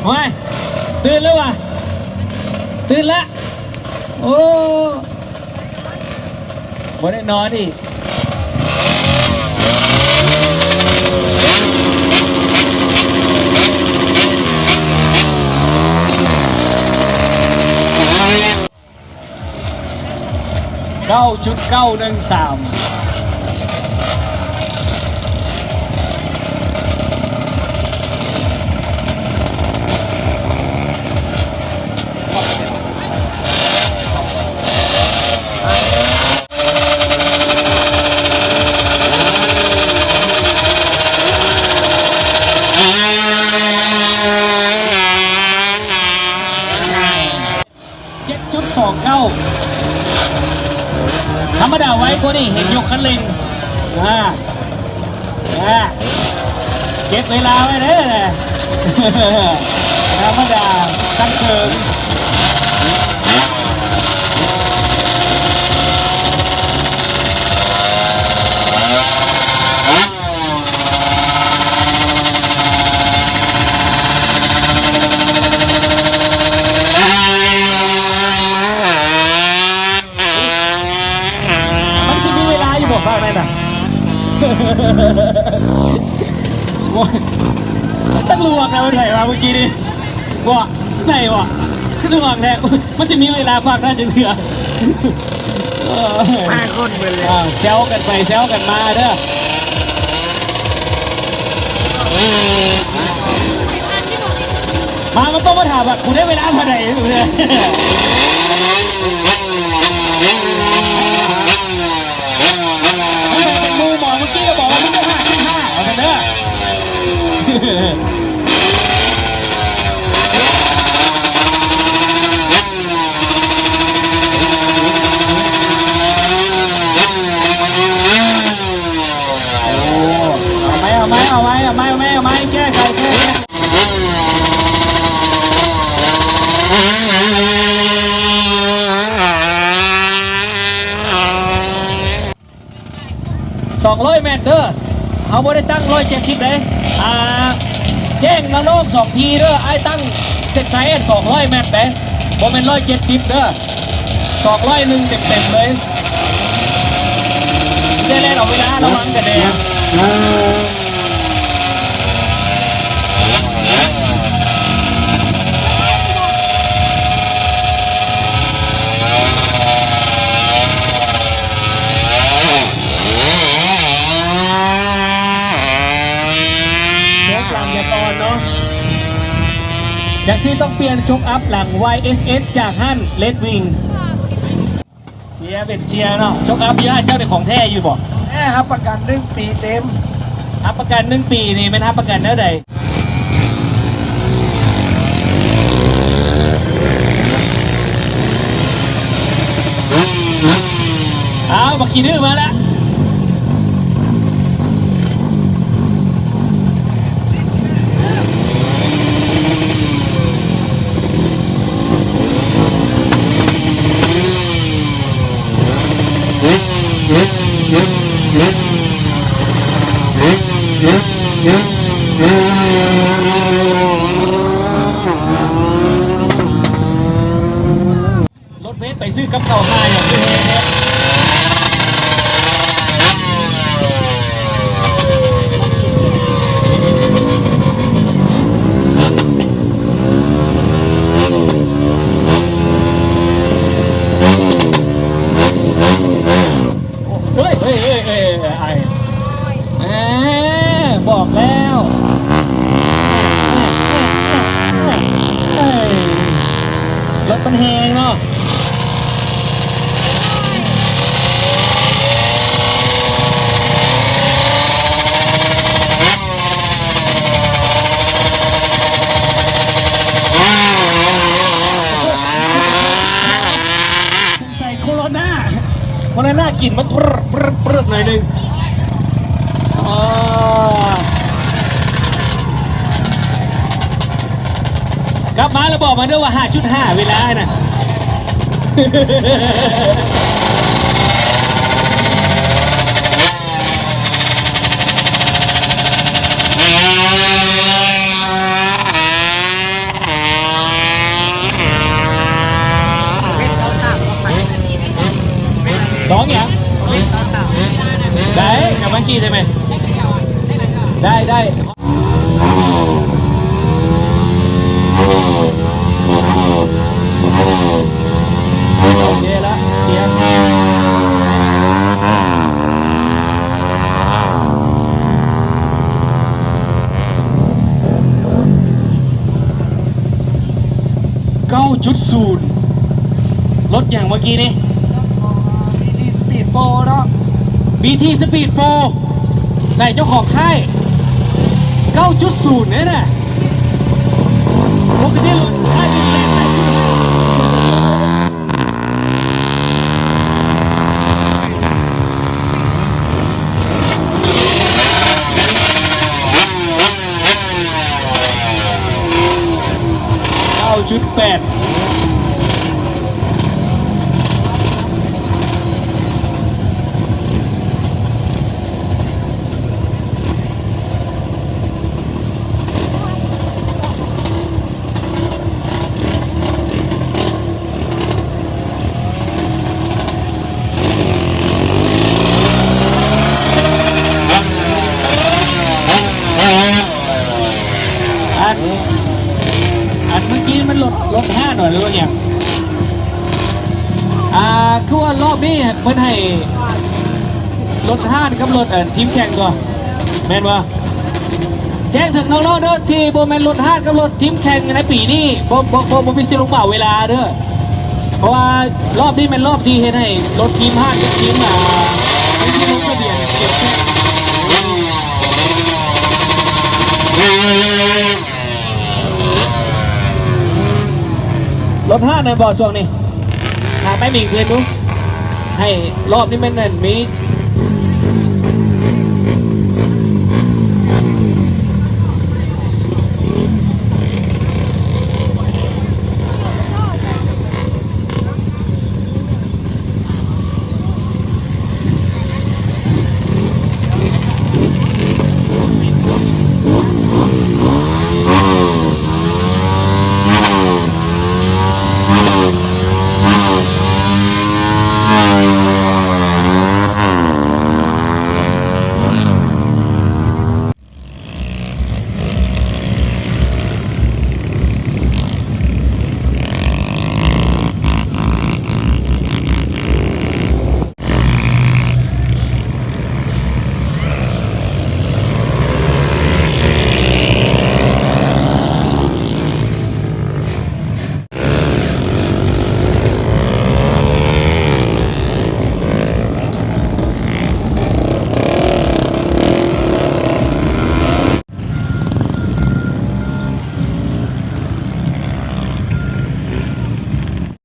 ໂອ້ຍ ຕື່ນແລ້ວຫວາ? ຕື່ນລະ. ໂອ້ ບໍ່ໄດ້ນອນອີກ. ເກົ້າຈຸດເກົ້າໜຶ່ງສາມ. ເຈັດຈຸດສອງເກົ້າ ທຳມະດາໄວກວ່ານີ້ ເຫັນຍົກຄັນເລັ່ງ. ອ່າ ອ່າ ເກັບເວລາໄວ້ເດີ ທຳມະດາ ຄັນເຄິ່ງ. ມັນຊິມີເວລາຢູ່ບໍ່ ພາກນັ້ນນະ? ໂອ້ຍ ມັນຕັ້ງລວກນະ ມັນໄຖມາເມື່ອກີ້ນີ້. ບໍ່ ໄດ້ບໍ່? ຄືລວກແທ້. ມັນຊິມີເວລາພາກນັ້ນຈັກເທື່ອ? ເອີ ມາຄົນເບິດແລ້ວ. ອ່າ ແຊວກັນໄປແຊວກັນມາເດີ. ມາ ມັນຕ້ອງມາຖາມວ່າ ກູໄດ້ເວລາເທົ່າໃດ? ເປັນໝູ່ໝໍ ເມື່ອກີ້ກໍບອກວ່າ ມຶງໄດ້ຫ້າສິບຫ້າ ວ່າຊັ້ນເດີ. ເອົາໃໝ່ ເອົາໃໝ່ ເອົາໃໝ່ ແກ້ໄຂ ແກ້ໄຂ. ສອງຮ້ອຍແມັດເດີ ເຮົາບໍ່ໄດ້ຕັ້ງຮ້ອຍເຈັດສິບເດ້. ອ່າ ແຈ້ງນະໂລກສອງທີເດີ ອ້າຍຕັ້ງເຊັດໄຊສອງຮ້ອຍແມັດເດ້ ບໍ່ແມ່ນຮ້ອຍເຈັດສິບເດີ. ສອງຮ້ອຍໜຶ່ງເຕັມໆເລີຍ. ໄດ້ແລ່ນອອກເວລາ ລະວັງກະແດດ. ໂຊກຫຼັງຢ່າອ່ອນເນາະ. ຈັ່ງຊີ້ຕ້ອງປ່ຽນໂຊກອັບຫຼັງ ວາຍເອສເອສ ຈາກຮ້ານ ເລດວິງ. ເຊຍເປັນເຊຍເນາະ. ໂຊກອັບຢູ່ຮ້ານເຈົ້ານີ້ຂອງແທ້ຢູ່ບໍ່? ແທ້ ຮັບປະກັນໜຶ່ງປີເຕັມ. ຮັບປະກັນໜຶ່ງປີນີ້ແມ່ນຮັບປະກັນແນວໃດ? ອ້າວ ບັກຂີ້ດື້ມາແລ້ວ. ລົດເວນໄປຊື້ກັບເຂົ້າຫາຫຍັງຄືແຮງແທ້. ເຮີ້ຍ ເຮີ້ຍ ເຮີ້ຍ ເຮີ້ຍ ອ້າຍ ເອີ ບອກແລ້ວ ເອີ ລົດມັນແຮງເນາະ. ໃສ່ໂຄໂຣນາ ໂຄໂຣນາກິນມັນປຶດໆໆໜ້ອຍໜຶ່ງ. ອໍ ກັບມາແລ້ວບອກມາເດີວ່າ ຫ້າຈຸດຫ້າ ເວລານະ. ໃຊ່ໄໝ? ໄດ້ ໄດ້ ໂອເຄລະ ສຽງ ເກົ້າຈຸດສູນ ລົດຫຍັງເມື່ອກີ້ນີ້? ບີທີ ສະປີດໂຟເນາະ ບີທີ ສະປີດໂຟ ໃສ່ເຈົ້າຂອງຄ້າຍ ເກົ້າຈຸດສູນ ເດ້ນະ ປົກກະຕິລົດຄ້າຍ ເກົ້າຈຸດແປດ ອັນ ອັນເມື່ອກີ້ມັນລົດ ລົດຫ້າງເນາະ ຫຼືວ່າຫຍັງ? ອ່າ ຄືວ່າລອບນີ້ເພິ່ນໃຫ້ລົດຫ້າງກັບລົດ ເອີ ທີມແຂ່ງຕົວະ ແມ່ນບໍ່? ແຈ້ງເຖິງນ້ອງໆເດີ ທີ່ບໍ່ແມ່ນລົດຫ້າງກັບລົດທີມແຂ່ງໃນປີນີ້ ບໍ່ ບໍ່ ບໍ່ ບໍ່ມີສິດລົງເໝົາເວລາເດີ ເພາະວ່າລອບນີ້ແມ່ນລອບທີ່ເຮັດໃຫ້ລົດທີມຫ້າງກັບທີມ ອ່າ ທີມລົງທະບຽນ ລົດຫ້າງແມ່ນບໍ່ຊ່ວງນີ້? ຫາໄມ້ໝິງຄືນດູ ໃຫ້ລອບນີ້ແມ່ນ ແມ່ນມີ